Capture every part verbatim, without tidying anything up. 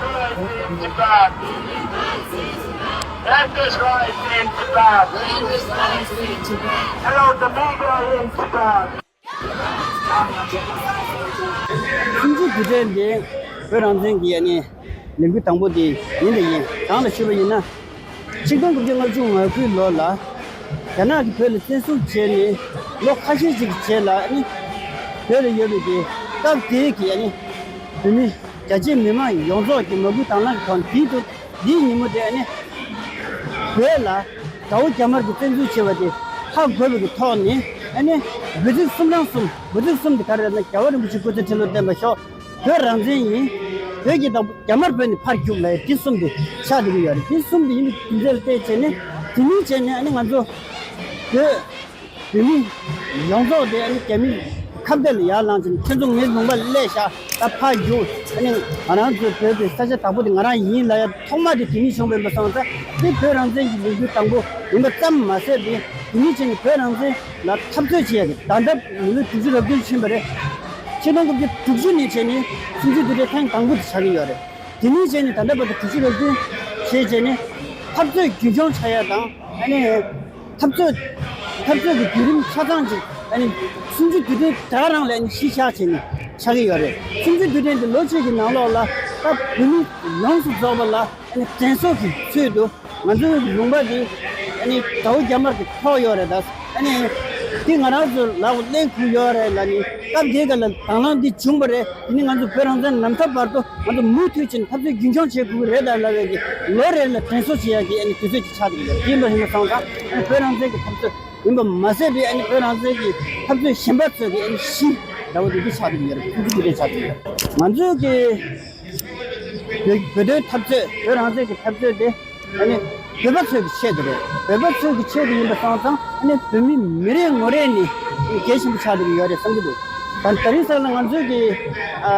Tibet. End this riot in Tibet. End this riot in Tibet. Hello, the media in Tibet. སུམ་ཅུ་དུས་དྲན་འདི་བོད་རང་བཙན་གྱི་ཨ་ནི་ལས་འགུལ་དང་པོ་དེ་ཡིན་དེ་ཡིན། གང་ལ་ཞུས་པ་ཡིན་ན། ཆིག་སྟོང་དགུ་བརྒྱ་ལྔ་བཅུ་ང་དགུའི་ལོ་ལ་རྒྱ་ནག་གིས་བོད་ལ་བཙན་བཟུང་བྱས་ནས་ལོ་ཁ་ཤས་ཅིག་གི་རྗེས་ལ་ཨ་ནི་བོད་ལ་ཡོད་པའི་གི་སྐབས་དེའི་གི་ཨ་ནི་བོད་མི་རྒྱ་ཆེའི་མི་མང་ཡོངས་རྫོགས་ཀྱི་མ་བསྐུལ་དང་བླངས་ཀྱི་ཐོག་ནས་དེའི་དུས་འདིའི་ཉིན་མོ་དེ་ཨ་ནི་བོད་ལ་དགྲ་བོ་རྒྱ་དམར་གྱིས་བཙན་འཛུལ་བྱས་པ་དེ་ཧ་གོ་བའི་གི་ཐོག་ནས་ཨ་ནི་འབོད་ཚིག་གསུམ་རང་གསུམ། འབོད་ཚིག་གསུམ་དེ་ག་རེ་རེད་ན། རྒྱལ་བ་རིན་པོ་ཆེ་སྐུ་ཚེ་ཁྲི་ལོ་བརྟན་པར་ཤོག་བོད་རང་བཙན་ཡིན། བོད་ཀྱི་བདག་པོ་རྒྱ་དམར་བོད་ནས་ཕར་རྒྱུགས་ལབ་ཡ་དེ་གསུམ་དེ་ཆགས་བསྡད་ཀྱི་ཡོད་རེད། དེ་གསུམ་དེ་ཡིན་པའི་རྒྱུ་མཚན་ལ་བལྟས་བྱས་ནས་དེ་ནས་བྱས་ནས་ཨ་ནི་ང་ཚོ་བོད་བོད་མི་ཡོངས་རྫོགས་དེ་ཨ་ནི་རྒྱ་མིའི་ཁ་གཏད་ལ་ཡར་ལངས་བྱས་ནས་ཁྱེད་ཚོ་ངའི་ལུང་པ་ལ་སླེབས་ཤག་ད་ཕར་རྒྱུགས། ཨ་ནི་ང་རང་ཚོའི་བོད་པའི་ས་ཆ་བདག་པོ་དེ་ང་རང་ཡིན་ལབ་ཡ་ཐོག་མ་དེ་དེ་ནས་བྱུང་བ་ཡིན་པ་སོང་ཙང་དེ་བོད་རང་བཙན་གྱི་ལས་འགུལ་དང་པོ་ཡིན་པ་ཙམ་མ་ཟད་དེ་དེ་ནས་བྱས་ནས་བོད་རང་བཙན་ལ་འཐབ་རྩོད་བྱེད་ཡ་གི་ད་ལྟ་མི་ལོ་དྲུག་ཅུ་རབ་བདུན་ཕྱིན་པ་རེད། ཆིག་སྟོང་དགུ་བརྒྱ་དྲུག་ཅུ་ནས་བྱས་ནས་སུམ་ཅུ་དུས་དྲན་ཐེངས་དང་པོ་དེ་ཆགས་ཀྱི་ཡོད་རེད། དེ་ནས་བྱས་ནས་ད་ལྟ་བར་དུ་དྲུག་ཅུ་རེ་བདུན་བྱས་བྱས་ནས་འཐབ་རྩོད་རྒྱུན་འཁྱོངས་བྱ་ཡ་དང་ཨ་ནི་འཐབ་རྩོད་འཐབ་རྩོད་ཀྱི་བརྒྱུད་རིམ་ཆ་ཚང་ཅིག་ཨ་ནི་སུམ་ཅུ་དུས་དྲན་དེ་རང་ལ་ཨ་ནི་གཞི་བཞག་བྱས་ནས་ཆགས་ཀྱི་ཡོད་རེད། སུམ་ཅུ་དུས་དྲན་དེ་ལོ་གཅིག་གི་ནང་ལོགས་ལ་ད་བོད་མི་ཡོངས་སུ་རྫོགས་པ་ལ་ཨ་ནི་དྲན་གསོ་གི་ཚུལ་དུ། ང་ཚོའི་ལུང་པ་འདི་ཨ་ནི་དགྲ་བོ་རྒྱ་དམར་གྱིས་འཕྲོག་ཡོད་རེད་ད། ཨ་ནི་འདི་ང་རང་ཚོའི་ལག་ཏུ་སླེབས་ཁུལ་ཡོད་རེད་ལབ་ནི་སྐབས་དེའི་སྐབས་ལ་དང་བླངས་འདི་བྱུང་བ་རེད། དེ་ནི་ང་ཚོ་བོད་རང་བཙན་ནམ་མཐའ་བར་དུ་ང་ཚོ་མུ་མཐུད་ཕྱིན་འཐབ་རྩོད་རྒྱུན་འཁྱོངས་བྱེད་དགོས་ཀྱི་རེད་ད་ལབ་ཡག་གི་ལོ་རེ་ལ་དྲན་གསོ་བྱེད་ཡག་གི་ཨ་ནི་དུས་ཚོད་ཅིག་ཆགས་འདུག་ཡོད་རེད། ཡིན་པ་ཡིན་པ་སོང་ཙང་ཨ་ནི་བོད་རང་བཙན་གྱི་འཐབ་རྩོད་ཡིན་པ་མ་ཟད་པའི་ཨ་ནི་བོད་རང་བཙན་གྱི་འཐབ་རྩོད་གཞན་པ་ཚོ་གི་ཨ་ནི་གཞི་འདྲ་བོ་འདི་འདི་ཆགས་འདུག་ཡོད་རེད། ཐུགས་རྗེ་ཆེ་ཆགས་འདུག་ཡོད་རེད། ང་ཚོའི་གི་བོད་བོད་དོན་འཐབ་རྩོད། བོད་རང་བཙན་གྱི་འཐབ་རྩོད་དེ་ཨ་ནི་བོད་པ་ཚོའི་གི་ཆེད་དུ་རེད། བོད་པ་ཚོའི་གི་ཆེད་དུ་ཡིན་པ་སོང་ཙང་ཨ་ནི་བོད་མི་མི་རེ་ངོ་རེ་ནས་གལ་ཆེན་པོ་ཆགས་བསྡད་ཀྱི་ཡོད་རེད་བསམ་གྱི་འདུག་ད་ད་རིང་སང་ལ་ང་ཚོའི་གི་ཨ་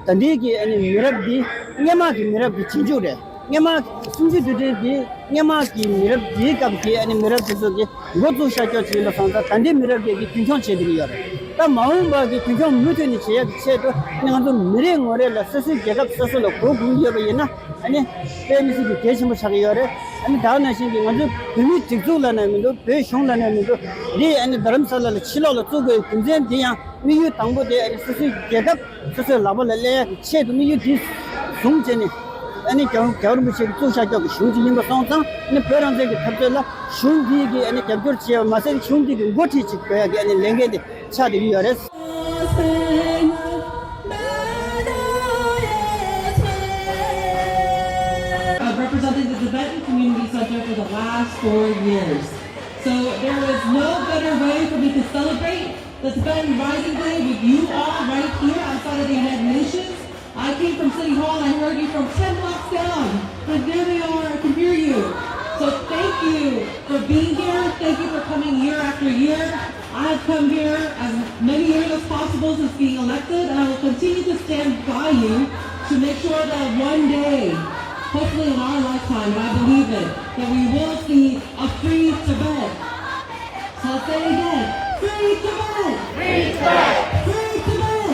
ད་ལྟའི་གི་ཨ་ནི་མི་རབས་འདི་སྔོན་མ་གི་མི་རབས་ཀྱི་རྗེས་འཇུག་རེད། སྔོན་མ་སུམ་ཅུ་དུས་དྲན་འདི་སྔོན་མ་གི་མི་རབས་འདིའི་སྐབས་ཀྱི་ཨ་ནི་མི་རབས་དེ་ཚོ་གི་འགོ་བཙུགས་ཤར་སྐྱོད་བྱས་ཡིན་པ་སོང་ཙང་ད་ལྟའི་མི་རབས་འདི་གི་རྒྱུན་འཁྱོངས་བྱེད་བསྡད་ཀྱི་ཡོད་རེད། ད་མ་འོངས་པ་གི་རྒྱུན་འཁྱོངས་མུ་མཐུད་ནས་བྱེད་ཡག་གི་ཆེད་དུ་ཨ་ནི་ང་ཚོ་མི་རེ་ངོ་རེ་ལ་སོ་སོའི་རྒྱལ་ཁབ་སོ་སོ་ལ་གོ་དགོས་ཀྱི་ཡོད་པ་ཡིན་ན་ཨ་ནི་དཔེ་མི་སྲིད་པའི་གལ་ཆེན་པོ་ཆགས་ཀྱི་ཡོད་རེད། ཨ་ནི་ད་ག་ནང་བཞིན་གྱི་ང་ཚོའི་བོད་མིའི་སྒྲིག་འཛུགས་ལབ་ན་མི་འདུག་བོད་གཞུང་ལབ་ན་མི་འདུག་འདི་ཨ་ནི་རྡ་རམ་ས་ལ་ལ་ཕྱི་ལོགས་ལ་བཙུགས་དགོས་ཡག་རྒྱུ་མཚན་འདི་ཡང་དམིགས་ཡུལ་དང་པོ་དེ་ཨ་ནི་སོ་སོའི་རྒྱལ་ཁབ་སོ་སོའི་ལག་པ་ལ་སླེབས་ཡག་གི་ཆེད་དུ་དམིགས་ཡུལ་འདི་བཟུང་བྱས་ནས་ཨ་ནི་རྒྱལ་བ་རྒྱལ་བ་རིན་པོ་ཆེ་གིས་བཙུགས་བཞག་ཀྱོག་གི་གཞུང་ཅིག་ཡིན་པ་སོང་ཙང་ཨ་ནི་བོད་རང་བཙན་གྱི་འཐབ་རྩོད་ལ་གཞུང་འདི་གིས་ཨ་ནི་རྒྱབ་སྐྱོར་བྱས་པ་མ་ཟད་གཞུང་འདི་གི་འགོ་ཁྲིད་ཅིག་དགོས་ཡག་གི་ཨ་ནི་ལས་འགན་དེ་ཆགས་བསྡད་ཀྱི་ཡོད་རེད། Of representing the Tibetan community center for the last four years. So there was no better way for me to celebrate the Tibetan Rising Day with you all right here outside of the United Nations. I came from City Hall, I heard you from ten blocks down. But there they are, I can hear you. So thank you for being here. Thank you for coming year after year. I have come here as many years as possible since being elected, and I will continue to stand by you to make sure that one day, hopefully in our lifetime, and I believe it, that we will see a free Tibet. So I'll say it again. Free Tibet! Free Tibet! Free Tibet!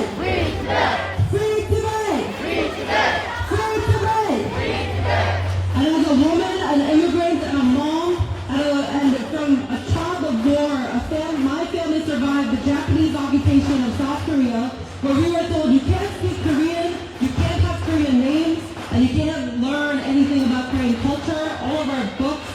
Free Tibet! And as a woman, an immigrant, and a mom, and, a, and from a child of war, a fam- my family survived the Japanese occupation of South Korea, where we were told you can't speak Korean, you can't have Korean names, and you can't learn anything about Korean culture. All of our books,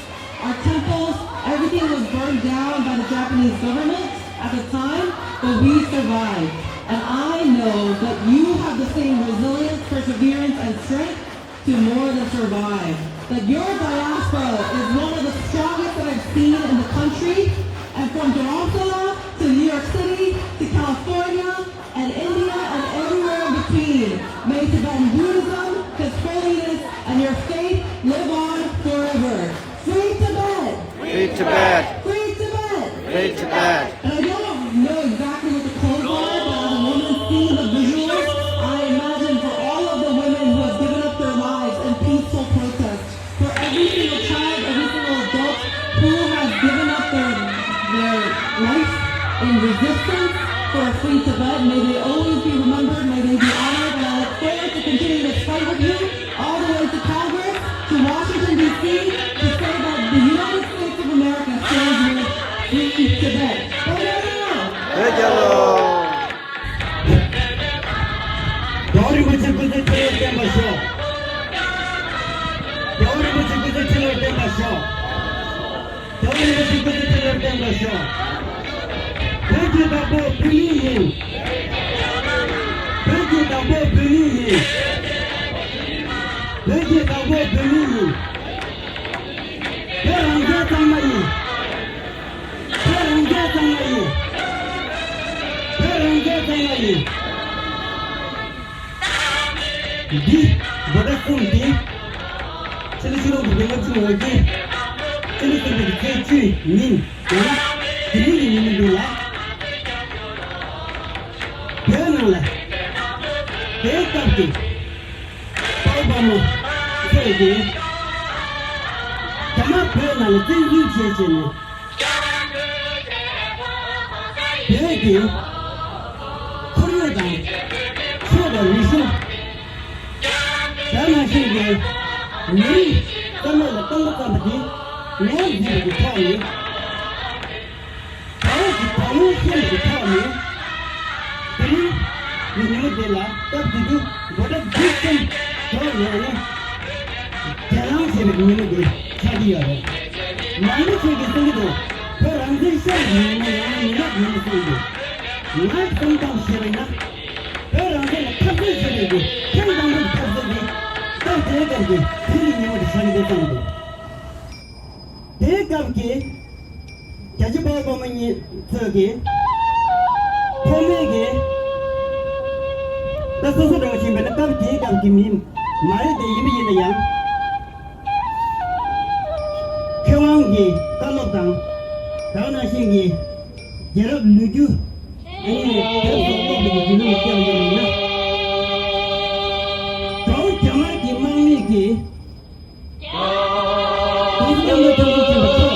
our temples, everything was burned down by the Japanese government at the time, but we survived. And I know that you have the same resilience, perseverance, and strength to more than survive. That your diaspora is one of the strongest that I've seen in the country. And from Dharamsala to New York City to California, and India and everywhere in between. May Tibetan Buddhism, its holiness, and your faith live on forever. Free Tibet! Free Tibet! Free Tibet! Free Tibet! And I don't know exactly what the clothes are, but as a woman seeing the visuals, I imagine for all of the women who have given up their lives in peaceful protest, for every single child, every single adult who has given up their, their life in resistance for a free Tibet, may they always be remembered, may they be honored, and I look forward to continuing this fight with you all རིན་པོ་ཆེ་སྐུ་ཚེ་ཁྲི་ལོར་བརྟན་པར་ཤོག་རྒྱལ་བ་རིན་པོ་ཆེ་སྐུ་ཚེ་ཁྲི་ལོར་བརྟན་པར་ཤོག་རྒྱལ་བ་རིན་པོ་ཆེ་སྐུ་ཚེ་ཁྲི་ལོར་བརྟན་པར་ཤོག་བོད་ཀྱི་བདག་པོ་བོད་མི་ཡིན། བོད་ཀྱི་བདག་པོ་བོད་མི་ཡིན། བོད་ཀྱི་བདག་པོ་བོད་མི་ཡིན། བོད་རང་བཙན་གཙང་མ་ཡིན། བོད་རང་བཙན་གཙང་མ་ཡིན། བོད་རང་བཙན་གཙང་མ་ཡིན། འདི་བོད་ཟླ་གསུམ་འདི་ཕྱི་ལོ་ཆིག་སྟོང་དགུ་བརྒྱ་ལྔ་བཅུ་ང་བརྒྱད་ཕྱི་ལོ་གསུམ་པའི་ཚེས་བཅུའི་ཉིན་ཡང་ན་དེ་རིང་གི་ཉིན་མོ་འདི་ལ་བོད་ནང་ལ་དེའི་སྐབས་ཀྱི་དཔའ་བོ་དཔའ་མོ་ཚོས་ཀྱིས་རྒྱ་དམར་བོད་ནང་ལ་བཙན་འཛུལ་བྱས་བྱས་ནས། བོད་ཀྱི་ཁོར་ཡུག་དང་ཆོས་དང་རིག་གཞུང་། དེ་ནང་བཞིན་གྱི་མི་རིགས་རྩ་མེད་ལ་གཏོང་གི་བརྩམས་པ་དེ་ངོས་འཛིན་པའི་ཐོག་ནས། ད་འོག་གི་ད་ལོའི་ཤེས་ཀྱི་ཐོག་ནས་དེ་རིང་གི་ཉིན་མོ་དེ་ལ་སྐབས་དེ་དུས་འབོད་སྒྲ་འདི་གསུམ་འབྱོར་ཡོད་ནས། གྱེན་ལངས་བྱས་པའི་ཉིན་མོ་དེ་ཆགས་ཀྱི་ཡོད་རེད། མང་པོ་ཞིག་གིས་གསུང་གི་འདུག་བོད་རང་བཙན་ཤོར་བའི་ཉིན་མོ་ཡང་ན་ཉི་མ་ཡིན་གསུང་གི་འདུག་ང་གསུང་སྟངས་བཤད་པ་ཡིན་ན། བོད་རང་བཙན་ལ་འཐབ་རྩོད་བྱེད་པའི་གི་ཐེངས་དང་པོའི་འཐབ་རྩོད་འདི་སྐབས་དེའི་སྐབས་ཀྱི་དུས་ཀྱི་ཉིན་མོ་དེ་ཆགས་ཀྱི་འདུག་བསམ་གི་འདུག་དེའི་སྐབས་ཀྱི་རྒྱ་ཆེ་དཔའ་བོ་དཔའ་མོ་གཉིས་ཚོས་ཀྱིས་ཐོག་མའི་གི་ད་སོ་སོ་འདྲ་བོ་ཞིག་ཡིན་པ་ན་སྐབས་དེའི་སྐབས་ཀྱི་མི་མ་རེད་དེ། ཡིན་པ་ཡིན་ན་ཡང་མཁས་དབང་གི་བཀའ་སློབ་དང་། དེ་ནང་བཞིན་གྱི་རྒྱལ་རབས་ལོ་རྒྱུས་ཨ་ནི་དེབ་སོགས་ཀློག་པའི་གི་རྒྱུ་ནོར་བསྐྱལ་བ་ཡིན་ན། དང་རྒྱ་དམར་གྱི་དམག་མི་གིས་གོང་ས་སྐྱབས་མགོན་ཐུགས་རྗེ་ཆེན་པོ་མཆོག་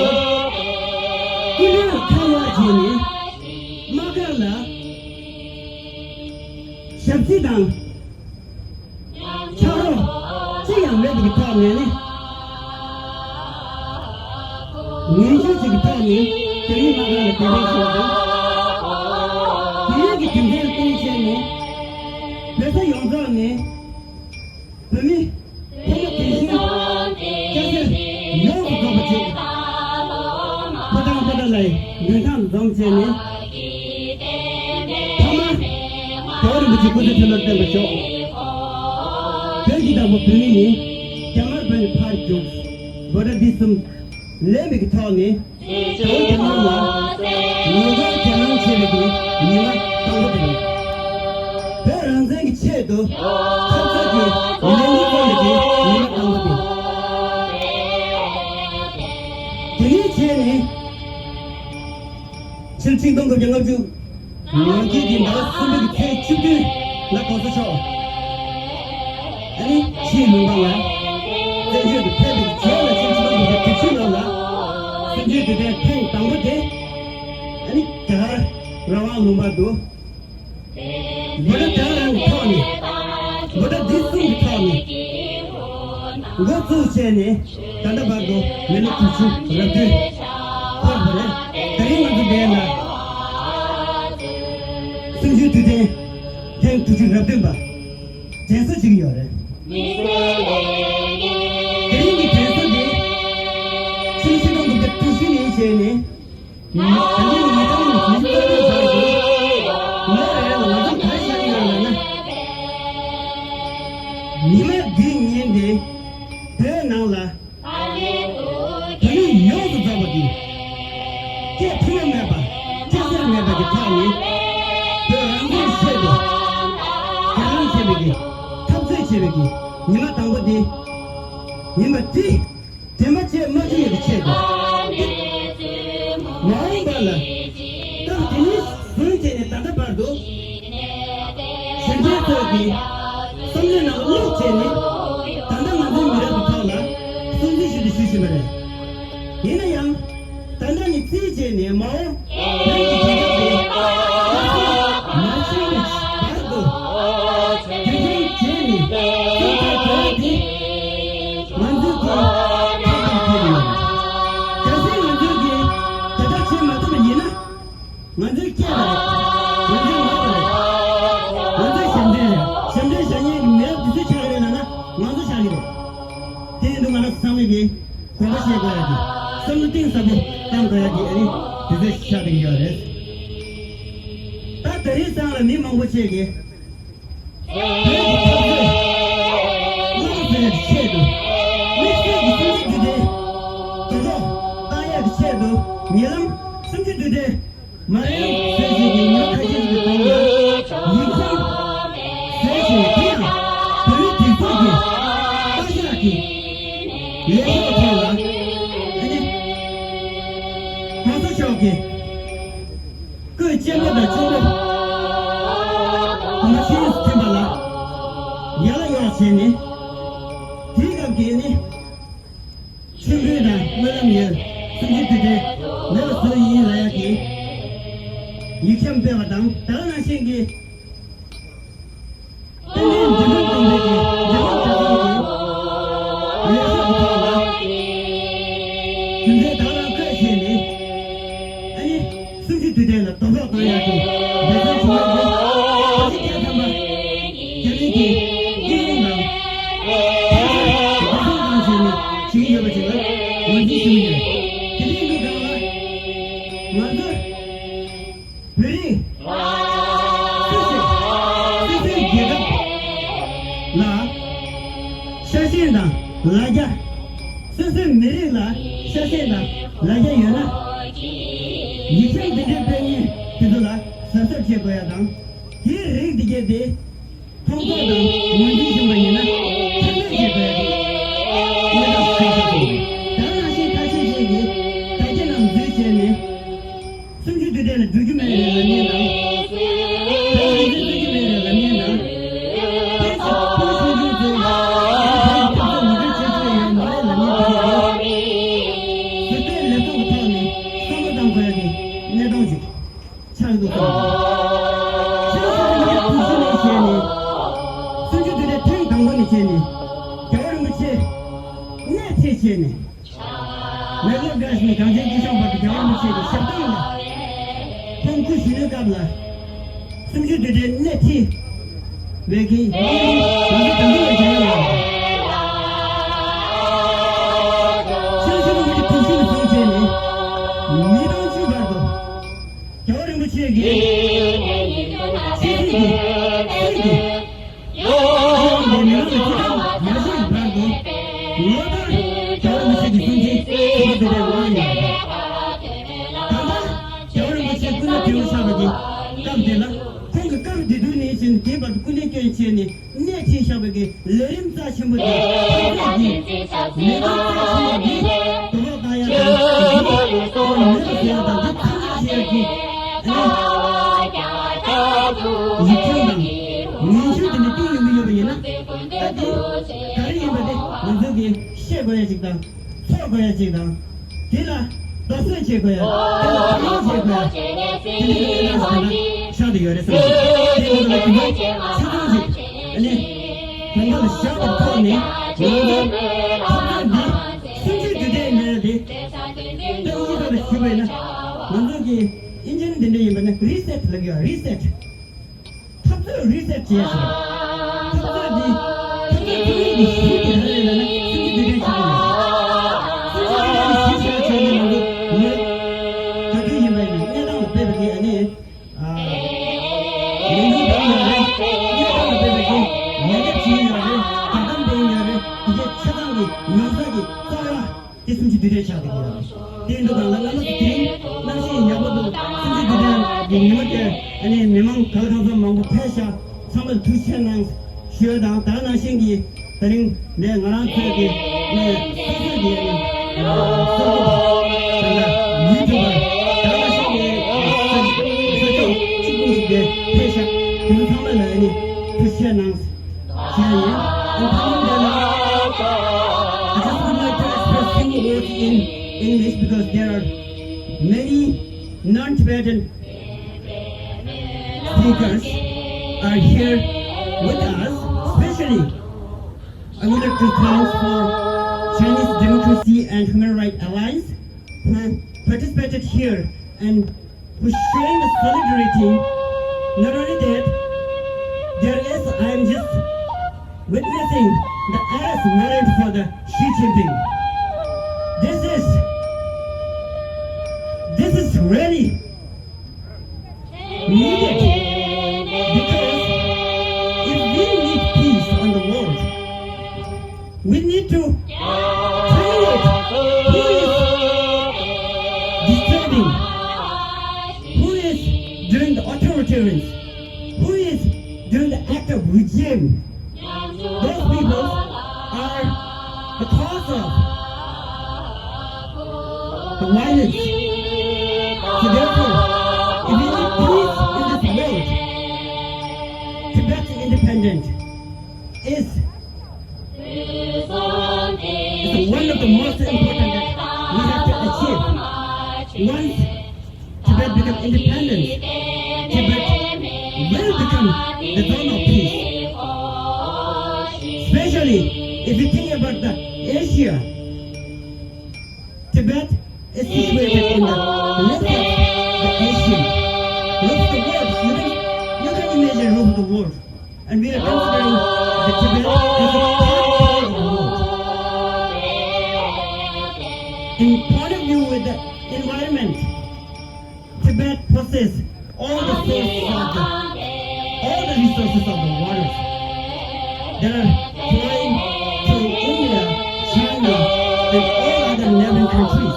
སྐུ་ཕྲེང་ཁ་ལག་བྱས་ནས་དམག་སྒར་ལ་ཞབས་ཕྱི་དང་ཕྱག་རོགས་ཅི་ཡང་མེད་པའི་ཐོག་ནས་ནི། ངན་ཇུས་ཅིག་གི་ཐོག་ནས་དེ་རིང་དམག་སྒར་ལ་གདན་འདྲེན་ཞུས་པ་དང་། དེ་རིང་གི་དུས་དྲན་སྟོན་བྱས་ནས་བོད་ས་ཡོངས་རྫོགས་ནས་བོད་མི་ཕོ་མོ་དེ་བཞིན་སྐྱ་སེར་ཡོངས་སུ་རྫོགས་པ་ཅིག་ཕོ་བྲང་པོ་ཏཱ་ལའི་མདུན་ཐང་དུ་འཛོམས་བྱས་ནས། ཐོག་མར་རྒྱལ་བ་རིན་པོ་ཆེ་སྐུ་ཚེ་ཁྲི་ལོར་བརྟན་པར་ཤོག་བོད་ཀྱི་བདག་པོ་བོད་མི་ནི་རྒྱ་དམར་བོད་ནས་ཕར་རྒྱུགས། འབོད་སྒྲ་འདི་གསུམ་ལེན་པའི་གི་ཐོག་ནས་ད་རུང་རྒྱ་དམར་ལ་ངོ་རྒོལ་གྱེན་ལངས་བྱེད་པའི་གི་ཉི་མ་དང་པོ་དེ་རེད། བོད་རང་བཙན་གྱི་ཆེད་དུ་འཐབ་རྩོད་ཀྱི་ལས་འགུལ་སྤེལ་བའི་གི་ཉི་མ་དང་པོ་དེ། དེ་ནས་བྱས་ནས། ཕྱི་ལོ་ཆིག་སྟོང་དགུ་བརྒྱ་ལྔ་བཅུ་ང་བརྒྱད་ཀྱི་ཟླ་བ་གསུམ་པའི་ཚེས་བཅུ་བདུན་ལ་གོང་ས་མཆོག་ཨ་ནི་ཕྱིའི་ལུང་པ་ལ་བཙན་བྱོལ་དུ་ཕེབས་པའི་རྗེས་ལ་ཕྱི་ལོ་ཆིག་སྟོང་དགུ་བརྒྱ་དྲུག་ཅུ་ལོ་ལ་གསུམ་བཅུའི་དུས་དྲན་ཐེངས་དང་པོ་དེ་ཨ་ནི་རྒྱ་གར་ར་ཝང་ལུང་པ་དུ། འབོད་སྒྲ་དེ་རང་གི་ཐོག་ནས་འབོད་སྒྲ་འདི་གསུམ་གྱི་ཐོག་ནས་འགོ་བཙུགས་བྱས་ནས་ད་ལྟ་བར་དུ་མི་ལོ་དྲུག་ཅུ་རབ་བདུན་འཁོར་བ་རེད། དེ་རིང་ང་ཚོ་འདིར་ལ་གསུམ་བཅུའི་དུས་དྲན་ཐེངས་དྲུག་ཅུ་རབ་བདུན་པ་དྲན་གསོ་བྱེད་ཀྱི་ཡོད་རེད། དེ་རིང་གི་དྲན་གསོ་འདི་ཕྱི་ལོ་ཆིག་སྟོང་དགུ་བརྒྱ་དྲུག་ཅུ་ནས་བྱས་ནས། ད་ལྟའི་ཉིན་ཐོག་ཉིན་ཐོག་ཉིན་ཐོག་ལོ་རེ་ལ་ང་ཚོ་ག་རེ་བྱ་གི་ཡོད་ལབ་ན། ཉི་མ་འདིའི་ཉིན་འདི་བོད་ནང་ལ་བོད་མི་ཡོངས་སུ་རྫོགས་པ་འདི་སྐད་ཐུན་མོང་མེད་པ་སྐད་སེར་མེད་པ་གི་ཐོག་ནས་བོད་རང་བཙན་ཆེད་དུ་གྱེན་ལངས་བྱེད་པའི་གི་འཐབ་རྩོད་བྱེད་པའི་གི་ཉི་མ་དང་པོ་འདི་ཡིན་པ་འདི། དྲན་པ་བཅས་མ་བཅོས་ཡོད་པའི་ཆེད་དུ། མ་འོངས་པ་ལ་སྐབས་དེ་ནས་བཟུང་བྱས་ནས་ད་ལྟ་བར་དུ་གཞོན་སྐྱེས་ཚོ་གིས་བསམ་བློའི་ནང་བླུགས་བྱས་ནས་ད་ལྟ་ང་ཚོའི་མི་རབས་ཀྱི་ཐོག་ལ་སྲུང་བརྩི་ཞུ་དུ་ཞུ་བཞིན་པ་རེད། ཡིན་ན་ཡང་ད་ལྟ་ནས་རྩིས་བྱས་ནས་མ་འོངས་བོད་ཀྱི་རྒྱལ་ཁབ་དེ་མ་ཤི་བའི་བར་དུ་རྒྱུན་འཁྱོངས་བྱས་ནས་སྲུང་སྐྱོབ་བྱ་བ་དེ། ང་ཚོས་ཀྱང་ཐབས་དང་འཁྱེར་ཡོད། གལ་སྲིད་ང་ཚོས་ཀྱིས་དེ་ལྟར་བྱེད་མ་ཐུབ་པ་ཡིན་ན། ང་ཚོས་སྐྱེས་པ་རེད། ང་ཚོས་ངོ་བ་རེད། ང་ཚོས་ཞབས་འདྲེན་རེད། ཞབས་འདྲེན་བྱ་མཁན་གྱི་ གི་དགོངས་པ་བཞེས་དགོས་ཡ་གི་བསམ་བློ་གཏིང་ཟབ་པོ་བཏང་དགོས་ཡ་གི་ཨ་ནི་དུས་ཚོད་ཤར་བསྡད་ཀྱི་ཡོད་རེད། ད་ད་རེས་སང་ལ་མི་མང་པོ་ཅིག་གིས་བོད་ཀྱི་འཐབ་རྩོད་སླར་གསོ་ཡ་གི་ཆེད་དུ་དམིགས་བསལ་གྱི་སེམས་ཤུགས་དེ་དོ་ཕོག་བཏང་ཡ་གི་ཆེད་དུ་ཉེ་ལམ་སེམས་ཤུགས་དེ་དེ། མ་རེད་ཟེར་ཞིག་གི་ངོ་ཁ་ཤས་ཀྱི་སྟེང་ལ་ཡིག་ཚང་ཟེར་ཞིག་དེ་ཡང་བོད་མི་སྒྲིག་འཛུགས་ཀྱི་བཀའ་ཤག་གི་ལས་ཤོག་ཐོག་ལ་ཨ་ནི་༸གོང་ས་མཆོག་གི་སྐུའི་གཅེན་པོ་དང་གཅུང་པོ་གོང་མ་ཆོས་དབྱིངས་སུ་ཐིམ་པ་ལ་ཡར་ལ་གཡོག་བྱས་ནས་དེའི་སྐབས་ཀྱི་ཨ་ནི། མཆོད་འབུལ་དང་སྨོན་ལམ་ཡོད། གསུང་ཆོས་དེ་འདྲའི་མེད་པ་བཟོ་ཡིན་ལབ་ཡག་གི་ཡིག་ཆ་སྤེལ་བ་དང་ད་ག་ནང་བཞིན་གྱི་ཏན་ཏན་འདི་མོ་གཏོང་བའི་གི་འདི་མོ་གྲ་སྒྲིག་གི་ལས་ཤོག་གི་ཐོག་ལ་རྒྱུ་མཚན་དག་རང་བཀོད་བྱས་ནས་ཨ་ནི། གསུང་ཆོས་དུས་དྲན་ལ་དོ་ཕོག་གཏོང་ཡག་གི་འབད་བརྩོན་བྱེད་ཡག་གི་ད་ཅི་སྐད་ཐམ་པ་རྒྱ་མི་གི་སྐུ་ཡོན་དང་ཕན་ཚུན་འབད་བརྩོན་གང་བྱས་ནས་བྱེད་ཀྱི་ཡོད་པ་ཅིག་ལ་ངོས་འཛིན་ཞུ་གི་ཡོད། དེ་རིང་གི་སྒང་ལ་ང་ཚོ་བོད་རིགས་སུ་ཞིག་སུ་སུའི་རྒྱལ་ཁབ་ལ་ཤ་ཞེན་དང་ལ་རྒྱ། སོ་སོའི་མི་རིགས་ལ་ཤ་ཞེན་དང་ལ་རྒྱ་ཡོད་ན། ཡིག་ཆ་འདི་འདྲའི་སྤེལ་མཁན་དེ་ཚོ་ལ་གཟབ་གཟབ་བྱེད་དགོས་ཡ་དང་། དེའི་རིགས་འདི་གས་དེ་མཐོང་ཚོར་དང་ངོས་འཛིན་བྱུང་བ་ཡིན་ན་ཐབས་ལམ་བྱེད་དགོས་ཡ་དེ་གནས་སྟངས་ཁ་ཤས་ཤིག་ཡིན། ད་ག་ནང་བཞིན་ཁ་ཤས་ཤིག་གིས་དྲ་རྒྱ་རྣམས་འཛུལ་བྱས་ནས། གསུང་ཆོས་དུས་དྲན་ལ་འགྲོ་རྒྱུ་མེད་རེད་ལབ་མཁན་དང་། བོད་ཡིག་འཛིན་རྒྱུ་མེད་རེད་ལབ་མཁན་དང་། བོད་ཀྱི་བོད་གཞུང་འཛིན་བོད་ཀྱི་ཐོབ་ཐང་མི་འདོད་བྱེད་ཀྱི་ཡོད་མ་རེད་ལབ་མཁན་དེ་གས་དེ་ཟུར་པའི་ལས་ཁུངས་ཀྱི་ཐོག་ནས་བསམ་བློ་བཏང་དགོས་ཡ་གི་གནས་སྟངས་ཅིག་ཆགས་འདུག་བསམ་གྱི་འདུག་ཆོས་སྲིད་གཉིས་ཀ་དུས་གཞི་ནས་བྱས་ནས་གསུང་ཆོས་དུས་དྲན་ཐེངས་དང་པོ་ནས་བྱས་ནས་རྒྱལ་བ་རིན་པོ་ཆེ་སྣེ་ཁྲིད་བྱས་ནས། མེག་ལོར་བཀྲ་ཤིས་ནས་གངས་ཅན་སྐྱིད་གཤོངས་བར་དུ་རྒྱལ་བ་རིན་པོ་ཆེ་གི་ཞབས་གདང་ལ་ཁོང་སྐུ་གཞོན་ནུའི་སྐབས་ལ་གསུང་ཆོས་དུས་དྲན་སྣེ་ཁྲིད་མེད་མཁན་ང་ཚོ་དང་པོ་ལ་བྱས་ཡོད་ལ། ཆོས་ཕྱོགས་ཀྱི་དུས་ཆེན་བཟུང་བྱས་ནས་ཉིས་སྟོང་བཅུ་བར་དུ་རྒྱལ་བ་རིན་པོ་ཆེ་གི་ཆེ་བསྟོད་ཀྱི་སྲིད་ཀྱི། ཁོང་གིས་མི་མང་ལ་ཅི་ཐུབ་མ་བྱས་བར་དུ་ལོ་ལྟར་རྒྱལ་བ་རིན་པོ་ཆེ་གི་གསུང་ཆོས་ཚོགས་པ་དེ་འདྲ་གནང་ཡོད་པ་དང་། ད་ལྟ་རྒྱལ་བ་རིན་པོ་ཆེ་སྐུ་ན་བདེ་བར་གཤེགས་པ་གི་སྐབས་དེ་ལ་ཁོང་གི་སྐབས་དེ་དུས་ནས་བྱས་ནས་དེའི་བར་དུ་སྐུ་ལས་བསྐྱོན་བྱས་ནས་སྣེ་ཁྲིད་བཞག་པ་གི་ལས་རིམ་རྩ་ཆེན་པོ་དེ་ཐག་གཅོད་ཀྱིས་ལས་རིམ་རྩ་ཆེན་པོ་འདི་དོ་ཕོག་བཏང་ཡག་དང་འདི་མེད་པ་བཟོ་ཡག་དང་འདི་མཚམས་འཇོག་བྱེད་ཡག་གི་ཡིག་ཆ་དང་ངན་ཤོས་དེ་འདྲ་བཏིང་ཡོང་གི་ཡོད་པ་ཡིན་ན། ད་དེ་ག་རེ་ཡིན་པ་དེ་ང་ཚོ་གིས་ཤེས་དགོས་ཡ་ཅིག་དང་ཚོར་དགོས་ཡ་ཅིག་དང་། དེ་ལ་དོགས་ཟོན་བྱེད་དགོས་ཡ། དེ་ལ་དོ་སྣང་བྱེད་དགོས་ཡ། དེ་འདྲ་གི་གནས་སྟངས་ཤིག་ལ་ཆགས་བསྡད་ཡོད་རེད་བསམ་གྱི་འདུག་དེ་ཡིན་པ་ལ་དེ་འདྲའི་ཆ་ཚང་ཅིག་ཨ་ནི་དོན་དག་ལ་བཞག་པའི་ཐོག་ནས་ང་ཚོ་འཐབ་རྩོད་འདི་གསུང་ཆོས་དུས་དྲན་ལས་རེད། ད་དབུ་མའི་ཐོག་ལ་ཞུས་པ་ཡིན་ན་ང་ཚོ་གི་དབྱིན་ཇིའི་འདི་འདྲ་ཡིན་པ་ན་རི་སེ་ཊི་ལབ་ཀྱི་ཡོད། རི་སེ་ཊི། འཐབ་རྩོད་རི་སེ་ཊི་བྱས་ཤིང་། འཐབ་རྩོད་འདི་འཐབ་རྩོད་ཐུབ་མིན་གྱི་གཞི་དེ་ག་རེ་རེད་ལབ་ན་གསུང་ཆོས་དུས་དྲན་ཆགས་ཀྱི་ཡོད་རེད། གསུང་ཆོས་དུས་དྲན་གྱི་གཞི་ཆགས་བྱས་ནས་ང་ཚོ་ལས་ག་དུས་ཡིན་པ་ཡིན་ན་གནས་སྟངས་ལ་དཔག་པའི་གི་ཨ་ནི། ལས་འགུལ་སྤེལ་ཡོད་རེད། གནས་སྟངས་ལ་དཔག་པའི་གི་ལས་ཀ་བྱས་ཡོད་རེད། བརྡ་དམ་སྤེལ་ཡོད་རེད། དེ་གའི་ཆ་ཚང་གི་མྱོང་ཚོར་གྱི་རྩ་བ། དེ་གསུང་ཆོས་དུས་དྲན་ཆགས་བསྡད་ཀྱི་ཡོད་རེད། དེ་ཡིན་དུས་གང་ལ་བླ་མ་དེ་རིང་གནམ་གཤིས་ཡག་པོ་འདུག་གསུང་ཆོས་དུས་དྲན་གྱི་ཉི་མ་དེར་ཨ་ནི་མི་མང་ག་ལ་གང་འཚམ་མང་པོ་ཕེབས་ཤག་ཚང་མར་ཐུགས་རྗེ་ཆེ་གནང་ཞུ་ཡ་དང་། ད་ག་ནང་བཞིན་གྱི་ད་རིང་འདིར་ང་རང་ཚོའི་གི་ཨ་ནི་སོ་སོའི་གི་ཨ་ནི་གསར་འགོད་པ་དང་ཡུ་ཊུབ་པར་ད་ག་ནང་བཞིན་གྱི་ས་ས་ཕྱོགས་གཅིག་པུ་ཞིག་ནས་ཕེབས་ཤག་དེ་ཚོ་ཚང་མ་ལ་ཨ་ནི་ཐུགས་རྗེ་ཆེ་གནང་། Cheyenne. And coming there now, I just would like to express few words in English because there are many non-Tibetan speakers are here with us. Especially, I would like to thank for Chinese Democracy and Human Rights Alliance who participated here and who showing the solidarity. Not only that, there is, I am just witnessing the arrest warrant for the Xi Jinping. This is this is really needed, because if we need peace on the world, we need to terminate who is disturbing, who is doing the authoritarians, who is doing the act of regime. Those people are the cause of the violence. So therefore, if we need peace in this world, Tibet's independence is, is one of the most important that we have to achieve. Once Tibet become independent, Tibet will become the zone of peace. Especially if you think about the Asia, Tibet is situated in the roof of the Asia, roof of the world. You can, you can imagine roof of the world. And we are considering the Tibet as a third pole of the world. In point of view with the environment, Tibet possesses all the sources of the, all the resources of the waters that are flowing to India, China, and all other neighboring countries.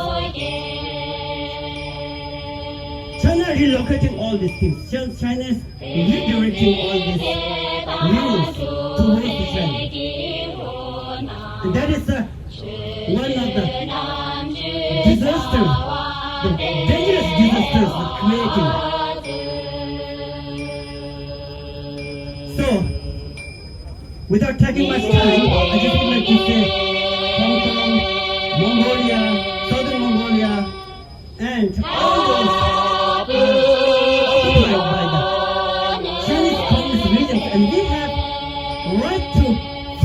China relocating all these things. China is redirecting all these rivers towards the China. And that is a, one of the disasters, the dangerous disasters that creating. So, without taking much time, I just would like to say Hong Kong, Mongolia, Southern Mongolia, and all those are occupied by the Chinese Communist regions, and we have right to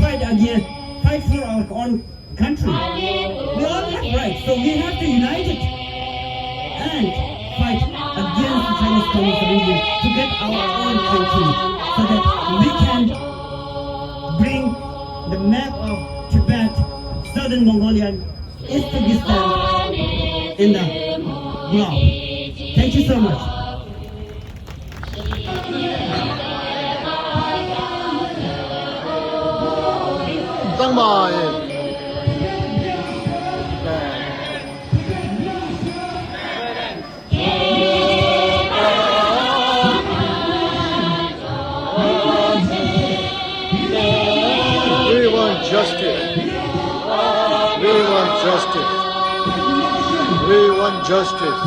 fight against, fight for our own country. We all have rights, so we have to unite it and fight against the Chinese Communist regime to get our own country, so that we can bring the map of Tibet, Southern Mongolia, is to be stand in the block. Thank you so much. We want justice. We want justice. We want justice.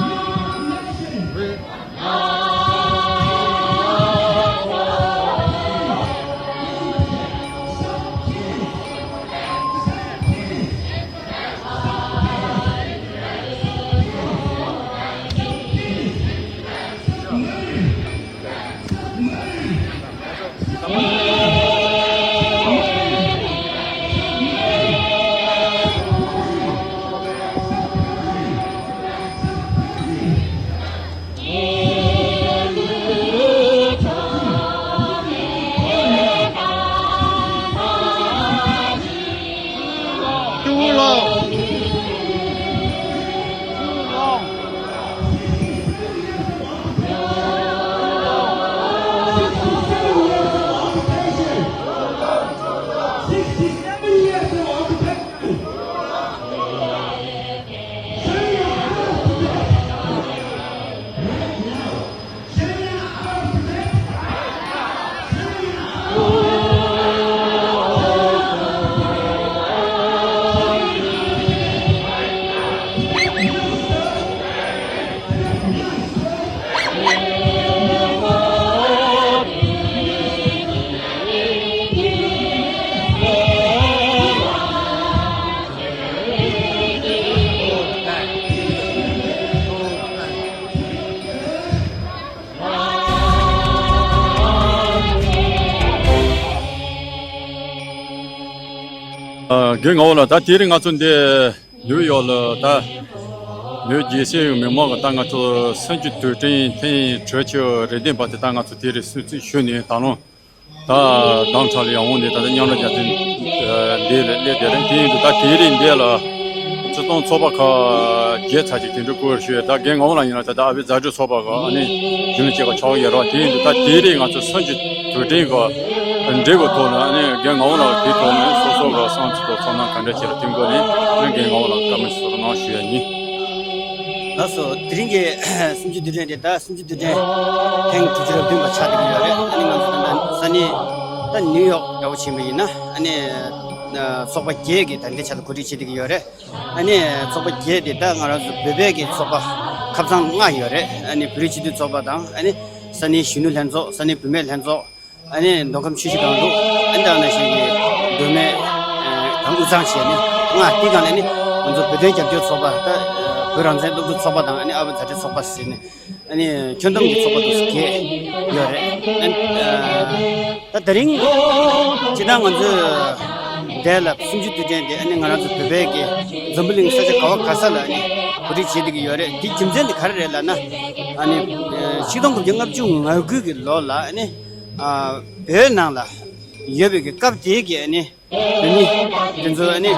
We རྒན་ངག་དབང་ལགས། ད་དེ་རིང་ང་ཚོ་འདི་ནིའུ་ཡོག་ལ་ད་བོད་རྒྱལ་སའི་མི་མང་གི་ད་ང་ཚོ་གསུམ་བཅུ་དུས་དྲན་ཐེངས་དྲུག་ཅུ་རེ་བདུན་པ་དེ་ད་ང་ཚོ་དེ་རིང་སྲུང་བརྩི་ཞུས་ནས་ད་ལོ་ད་དམ་ཕྲག་ལ་ཡར་འོང་ནས་ད་ལྟ་མཉམ་ར་རྒྱ་མཚོའི་འདི་ལ་སླེབས་བསྡད་རེད། དེ་ཡིན་དུས་ད་དེ་རིང་འདི་ལ་ སྤྱི་བཏང་ཚོགས་པ་ཁག་བརྒྱད་ཙམ་ཅིག་དེ་འདྲ་བསྐོ་བཞག་ཡོད། ད་རྒན་ངག་དབང་ལགས་ཡིན་ན་ད་ལྟ་ཨ་ཕའི་རྫ་སྒྲོལ་ཚོགས་པ་གི་ཨ་ནི་རྒྱུན་ལས་ཅིག་ག་ཆགས་ཡོད་རེད་བ། དེ་ཡིན་དུས་ད་དེ་རིང་ང་ཚོ་སུམ་ཅུ་དུས་དྲན་གི་འབྲས་བུ་ཐོག་ནས་ཨ་ནི་རྒན་ངག་དབང་ལགས་དེའི་ཐོག་ནས་སོ་སོ་གི་བསམ་ཚུལ་དང་ཚོར་སྣང་ག་འདྲ་བྱས་ལ་དེ་འགོ་ནས་ཨ་ནི་རྒན་ངག་དབང་ལགས་བཀའ་མོལ་ཞུ་རོགས་གནང་ཞུ་ཡ་ཡིན། ལགས་སོ། དེ་རིང་གི་སུམ་ཅུ་དུས་དྲན་དེ་ད་སུམ་ཅུ་དུས་དྲན་ཐེངས་དྲུག་ཅུ་རེ་བདུན་པ་ཆགས་བསྡད་ཀྱི་ཡོད་རེད། ཨ་ནི་ང་ཚོ་ད་ལྟ་ས་གནས་ད་ནིའུ་ཡོག་འདྲ་བོ་ཕྱིན་པ་ཡིན་ན་ཨ་ནི་ཚོགས་པ་བརྒྱད་ཀྱིས་ད་ལྟའི་ཆར་དུ་གོ་སྒྲིག་བྱེད་བསྡད་ཀྱི་ཡོད་རེད། ཨ་ནི་ཚོགས་པ་བརྒྱད་དེ་ད་ང་རང་ཚོ་བོད་པའི་གི་ཚོགས་པ་ཁབ་ཚང་ལྔ་ཡོད་རེད། ཨ་ནི་བོད་རིགས་སྤྱི་མཐུན་ཚོགས་པ་དང་ཨ་ནི་ས་གནས་གཞོན་ནུ་ལྷན་ཚོགས། ས་གནས་བུད་མེད་ལྷན་ཚོགས། ཨ་ནི་མདོ་ཁམས་ཆུ་བཞི་སྒང་དྲུག་ཨ་ནི་ད་ནང་བཞིན་གྱི་མདོ་སྨད་དང་དབུས་གཙང་བྱས་ནས་ལྔ། དེའི་སྒང་ལ་ཨ་ནི་ང་ཚོ་བོད་དོན་རྒྱབ་སྐྱོར་ཚོགས་པ་ད་བོད་རང་བཙན་སློབ་ཕྲུག་ཚོགས་པ་དང་ཨ་ནི་ཨ་ཕའི་རྫ་སྒྲོལ་ཚོགས་པ་ཟེར་ནས་ཨ་ནི་ཁྱོན་བསྡོམས་ཀྱི་ཚོགས་པ་དུ་བརྒྱད་ཡོད་རེད། ཨ་ནི་ད་དེ་རིང་སྤྱིར་བཏང་ང་ཚོས་འདས་ལ་སུམ་ཅུ་དུས་དྲན་དེ་ཨ་ནི་ང་རང་ཚོ་བོད་པའི་གི་འཛམ་བུ་གླིང་ས་ཆ་ག་བ་ག་ས་ལ་ཨ་ནི་གོ་སྒྲིག་བྱེད་བསྡད་ཀྱི་ཡོད་རེད། དེའི་རྒྱུ་མཚན་དེ་ག་རེ་རེད་ལབ་ན་ཨ་ནི་ཆིག་སྟོང་དགུ་བརྒྱ་ལྔ་བཅུ་ང་དགུ་གི་ལོ་ལ་ཨ་ནི་བོད་ནང་ལ་ཡོད་པའི་གི་སྐབས་དེའི་གི་ཨ་ནི་བོད་མི་དེ་ཚོ་ཨ་ནི་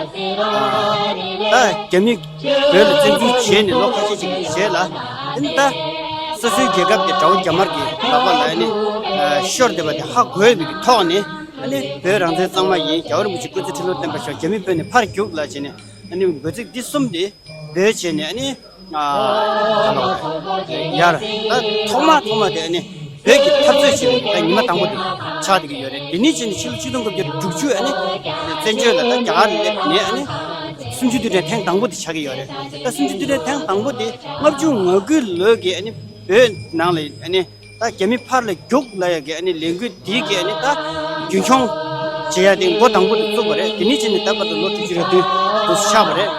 ད་རྒྱ་མི་བོད་ལ་བཙན་འཛུལ་བྱས་ནས་ལོ་ཁ་ཤས་ཅིག་གི་རྗེས་ལ་ཨ་ནི་ད་སོ་སོའི་རྒྱལ་ཁབ་དེ་དགྲ་བོ་རྒྱ་དམར་གྱི་ལག་པ་ལ་ཨ་ནི་ཤོར་བསྡད་པ་དེ་ཧ་གོ་ཡོད་པའི་གི་ཐོག་ནས་ཨ་ནི་བོད་རང་བཙན་གཙང་མ་ཡིན། རྒྱལ་བ་རིན་པོ་ཆེ་སྐུ་ཚེ་ཁྲི་ལོ་བརྟན་པར་ཤོག་རྒྱ་མི་བོད་ནས་ཕར་རྒྱུགས་ལབ་བྱས་ནས་ཨ་ནི་འབོད་ཚིག་འདི་གསུམ་དེ་འབོད་བྱས་ནས་ཨ་ནི་ཨ་ཡར་ད་ཐོག་མ་ཐོག་མ་དེ་ཨ་ནི་བོད་ཀྱི་འཐབ་རྩོད་བྱེད་པའི་ད་ཉི་མ་དང་པོ་དེ་ཆགས་བསྡད་ཀྱི་ཡོད་རེད། དེ་ནས་བྱས་ནས་ཕྱི་ལོ་ཆིག་སྟོང་དགུ་བརྒྱ་དྲུག་ཅུ་ཨ་ནི་བཙན་བྱོལ་ལ་ད་རྒྱ་གར་སླེབས་ནས་ཨ་ནི་སུམ་ཅུ་དུས་དྲན་ཐེངས་དང་པོ་དེ་ཆགས་ཀྱི་ཡོད་རེད། ད་སུམ་ཅུ་དུས་དྲན་ཐེངས་དང་པོ་དེ་ལྔ་བཅུ་ང་དགུ་ལོའི་གི་ཨ་ནི་བོད་ནང་ལ་ཨ་ནི་ད་རྒྱ་མི་ཕར་ལ་རྒྱུགས་ལབ་ཡ་གི་ཨ་ནི་ལས་འགུལ་འདི་གི་ཨ་ནི་ད་རྒྱུན་འཁྱོངས་བྱེད་ཡ་དེ་འགོ་དང་པོ་དེ་བཙུགས་པ་རེད། དེ་ནས་བྱས་ནས་ད་བར་དུ་ལོ་དྲུག་ཅུ་རེ་བདུན་དུ་ཆགས་པ་རེད།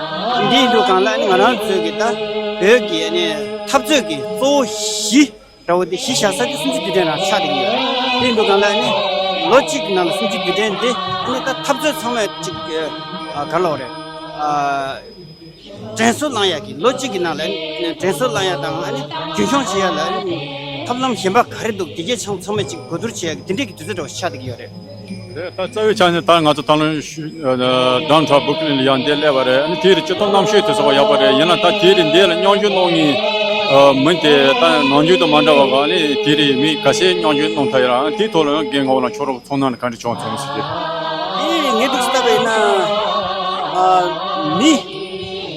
འདི་ཡིན་དུས་སྒང་ལ་ཨ་ནི་ང་རང་ཚོའི་གི་ད་བོད་ཀྱི་ཨ་ནི་འཐབ་རྩོད་ཀྱི་གཙོ་བོ་གཞི་འདྲ་བོ་དེ་གཞི་བཞག་ས་དེ་སུམ་ཅུ་དུས་དྲན་རང་ཆགས་བསྡད་ཀྱི་ཡོད་རེད། དེ་ཡིན་དུས་སྒང་ལ་ཨ་ནི་ལོ་གཅིག་གི་ནང་ལ་སུམ་ཅུ་དུས་དྲན་དེ་ཨ་ནི་ད་འཐབ་རྩོད་ཚང་མས་ཅིག་ཨ་ག་ལབ་རེད། ཨ་དྲན་གསོ་བསླང་ཡག་གི་ལོ་གཅིག་གི་ནང་ལ་དྲན་གསོ་བསླང་ཡག་དང་ཨ་ནི་རྒྱུན་འཁྱོངས་བྱེད་ཡག་ལ་ཨ་ནི་ཐབས་ལམ་གཞན་པ་ག་རེ་འདུག་དེ་གའི་ཆང་ཚང་མས་ཅིག་གོ་བསྡུར་བྱེད་ཡག་གི་དེ་འདྲས་ཀྱི་དུས་ཚོད་འདྲ་བོ་ཆགས་བསྡད་ཀྱི་ཡོད་རེད། རེད། ད་རྩ་བའི་ཆ་ནས་ད་ང་ཚོ་ད་ལོ་ཤུ་ཨ་ཌའུན་ཊའོན་བུ་རུག་ལིན་ལ་ཡང་འདིར་སླེབས་པ་རེད། ཨ་ནི་དེའི་རིང་སྤྱིར་བཏང་གནམ་གཤིས་དེ་ཚོ་ཡག་པོ་རེད། ཡིན་ན་ད་དེའི་རིང་འདི་ལ་མཉམ་ཞུགས་གནང་མཁན་ཨ་མི་དེ་ད་ནམ་རྒྱུན་དང་མ་འདྲ་བ་ག་ཨ་ནི་དེའི་རིང་མི་ག་ཚད་མཉམ་ཞུགས་གནང་ཐུབ་ཡོད་ར། ཨ་ནི་དེའི་ཐོག་ལ་ཡང་རྒན་ངག་དབང་ལགས་ཁྱོད་རང་ཚོར་སྣང་ནི་ག་འདྲ་བྱུང་སོང་ཟེར་གྱི། དེ་ངས་འདུག་སེ་བལྟས་པ་ཡིན་ན། ཨ། མི་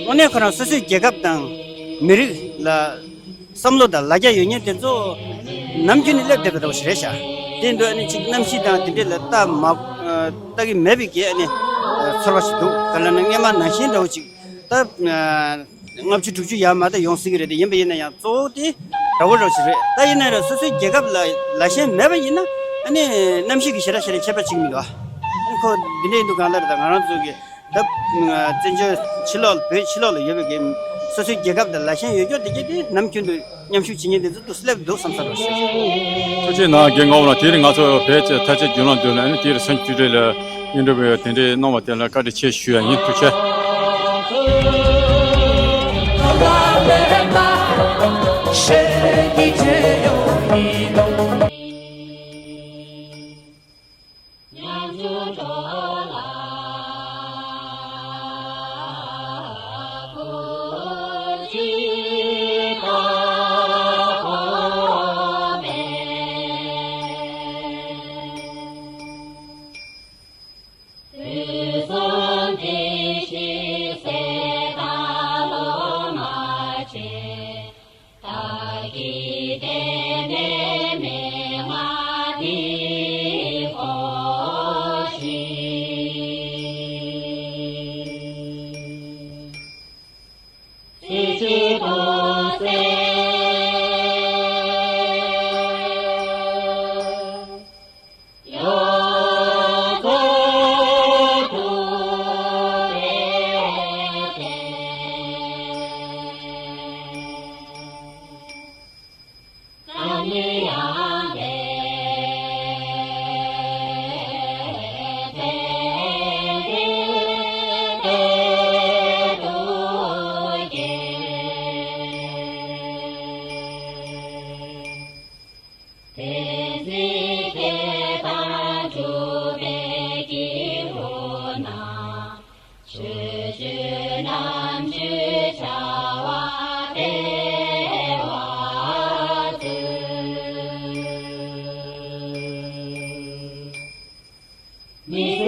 དངོས་གནས་ཁོ་རང་སོ་སོའི་རྒྱལ་ཁབ་དང་མི་རིགས་ལ་བསམ་བློ་དང་ལ་རྒྱ་ཡོད་མཁན་དེ་ཚོ་ནམ་རྒྱུན་ནས་སླེབས་བསྡད་པ་འདྲ་བོ་ཞིག་རེད་ཤག་དེ་འདུག་ཨ་ནི་ཅིག་གནམ་གཤིས་དང་དེ་འདྲས་ལ་ལྟ་མ་ལྟ་གི་མེད་པའི་གི་ཨ་ནི་ཚོར་བ་ཞིག་འདུག་ག་ལབ་ན་སྔས་མ་ནང་བཞིན་འདྲ་བོ་ཅིག་ད། ལྔ་བཅུ་དྲུག་ཅུ་ཡར་མར་ད་ཡོང་སྲིད་ཀྱི་རེད་དེ། ཡིན་པ་ཡིན་ན་ཡང་གཙོ་བོ་དེ་དགྲ་བོ་རང་ཞིག་རེད། ད་ཡིན་ན་ར་སོ་སོའི་རྒྱལ་ཁབ་ལ་ལ་ཞེན་མེད་པ་ཡིན་ན་ཨ་ནི་གནམ་གཤིས་ཀྱི་ཞེ་དྲག་ཞེ་དྲག་ཁྱད་པར་ཅིག་མི་འདུག་ཨ་ཁོ་འདི་འདྲ་ཡིན་དུས་གང་ལྟར་ད་ང་རང་ཚོ་གི་ད་བཙན་བྱོལ་ཕྱི་ལོགས་བོད་ཕྱི་ལོགས་ལ་ཡོད་པའི་གི་སོ་སོའི་རྒྱལ་ཁབ་དང་ལ་ཞེན་ཡོད་སྐྱོ་དེ་གྱད་དེ་ནམ་རྒྱུན་དུ་མཉམ་ཞུགས་བྱེད་མཁན་དེ་ཚོ་དུ་སླེབས་འདུག་བསམ་ས་རོ་ཞེས། ཐུགས་རྗེ་གནང་རྒན་ངག་དབང་ལགས། དེ་རིང་ང་ཚོ་བོད་ཀྱི་ཐ་ཆད་རྒྱུན་ལམ་མདུན་ལ་ཨ་ནི་དེ་རིང་སུམ་ཅུ་དུས་དྲན་ལ་ཨིན་ཊར་བིའུ་དེ་འདྲའི་གནང་བ་དེ་ལ་བཀའ་དྲིན་ཆེ་ཞུ་ཡ་ཡིན། ཐུགས་རྗེ་ཆེ། མི་